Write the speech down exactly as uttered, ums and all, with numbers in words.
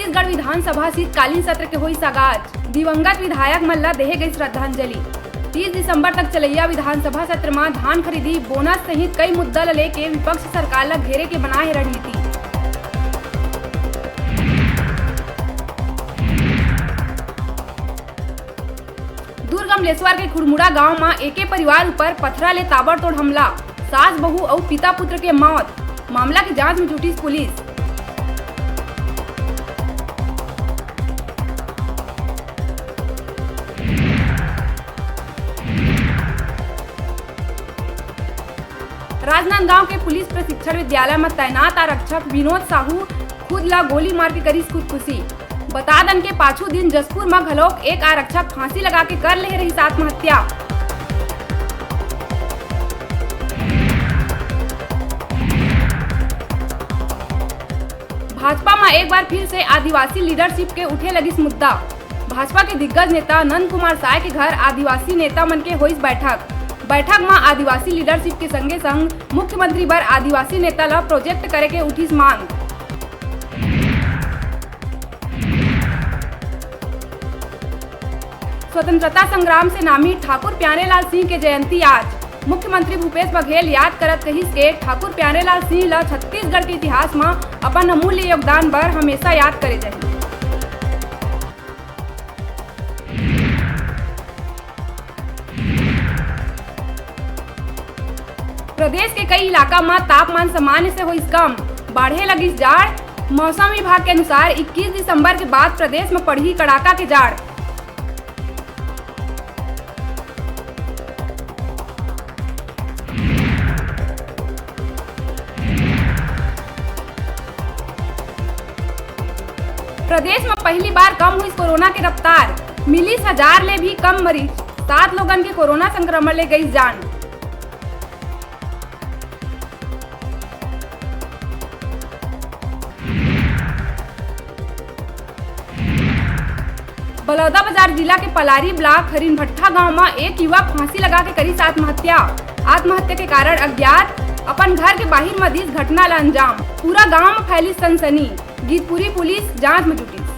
छत्तीसगढ़ विधानसभा शीतकालीन सत्र के होइस आगाज। दिवंगत विधायक मन ल देहे गई श्रद्धांजलि। तीस दिसंबर तक चलैया विधानसभा सत्र म धान खरीदी, बोनस सहित कई मुद्दा ल लेके विपक्ष सरकार ल घेरे के बनाए हे रणनीति। दुर्ग अमलेश्वर के खुड़मुड़ा गांव म एके परिवार ऊपर पथरा ले ताबड़तोड़ हमला, सास बहू अउ पिता पुत्र के मौत। मामला के जांच में जुटिस पुलिस। राजनांदगांव के पुलिस प्रशिक्षण विद्यालय म तैनात आरक्षक विनोद साहू खुद ला गोली मार के करिस खुदकुशी। बता दन के पाछू दिन जशपुर म घलोक एक आरक्षक फांसी लगा के कर ले रहिस आत्महत्या। भाजपा म एक बार फिर से आदिवासी लीडरशिप के उठे लगिस मुद्दा। भाजपा के दिग्गज नेता नंद कुमार साय के घर आदिवासी नेता मन के होइस बैठक। बैठक म आदिवासी लीडरशिप के संगे संग मुख्यमंत्री बर आदिवासी नेता ल प्रोजेक्ट करे के उठिस मांग। स्वतंत्रता संग्राम सेनानी ठाकुर प्यारेलाल सिंह के जयंती आज। मुख्यमंत्री भूपेश बघेल याद करत कहिस के ठाकुर प्यारेलाल सिंह ल छत्तीसगढ़ के इतिहास म अपन अमूल्य योगदान बर हमेशा याद करे जाही। प्रदेश के कई इलाका म तापमान सामान्य से होइस कम, बाढ़े लगिस जाड़। मौसम विभाग के अनुसार इक्कीस दिसंबर के बाद प्रदेश म पड़ही कड़ाका के जाड़। प्रदेश म पहली बार कम हुई कोरोना के रफ्तार, मिलिस हजार ले भी कम मरीज, सात लोगन के कोरोना संक्रमण ले गई जान। बलौदाबाजार जिला के पलारी ब्लॉक हरिनभट्ठा गांव म एक युवक फांसी लगा के करिस आत्महत्या। आत्महत्या के कारण अज्ञात, अपन घर के बाहिर म दिस घटना ला अंजाम। पूरा गांव म फैलिस सनसनी। गीतपुरी पुलिस जांच म जुटिस।